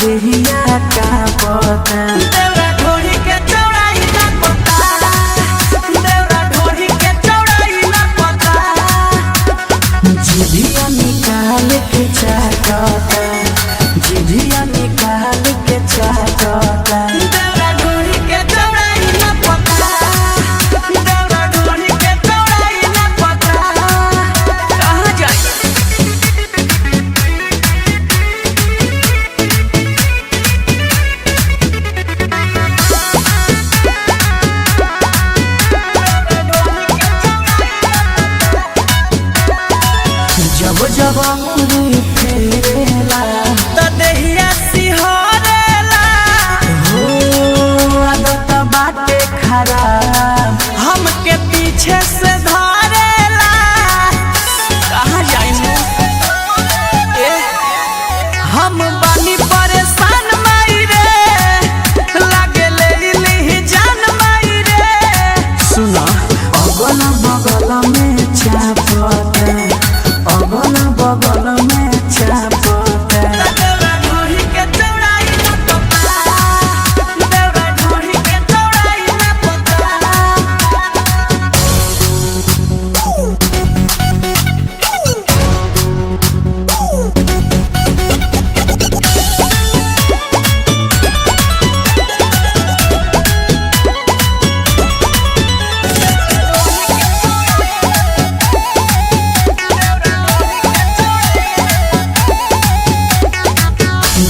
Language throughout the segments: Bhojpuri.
देहिया का पता। देवरा ढोरी के चौड़ाई ना पता, देवरा ढोरी के चौड़ाई ना पता। जिभिया निकाल के चाटता, जिभिया निकाल के चाटता। देवरा ढोरी के चौड़ाई ना पता, देवरा ढोरी के चौड़ाई ना पता। कहाँ जाई? जब जब अंगुरी फेरेला त देहिया सिहरेला। हो आदत बाटे खराब, हमके पीछे से धरेला। कहाँ जाई ए, हम बानी परेशान माई रे, लागे ले ली जान माई रे। सुना अगल बगल में चापता, अगल बगल में चापता। देवरा ढोरी के चौड़ाई ना पता, देवरा ढोरी के चौड़ाई ना पता।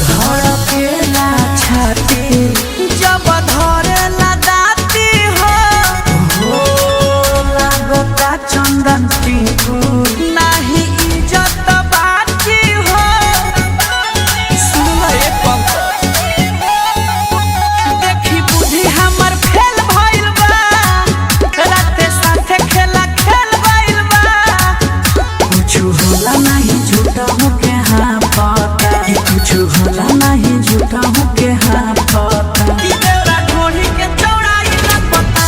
धड़केला छाती जब धरेला दाती हो, हो लागता चंदन टिकू। नाही इज्जत बाची हो। सुन ए पंकज, देखी बुद्धि हमर फेल भइल बा, राते साथे खेला खेल भइल बा। कुछ होला नहीं झूठा हो के हाँ पता, कुछ होला नहीं झूठा हो के हाँ पता। ई देवरा ढोरी के चौड़ाई ना पता,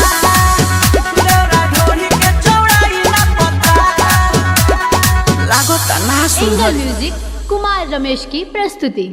देवरा ढोरी के चौड़ाई ना पता। लागता ना सुन एंगल म्यूजिक कुमार रमेश की प्रस्तुति।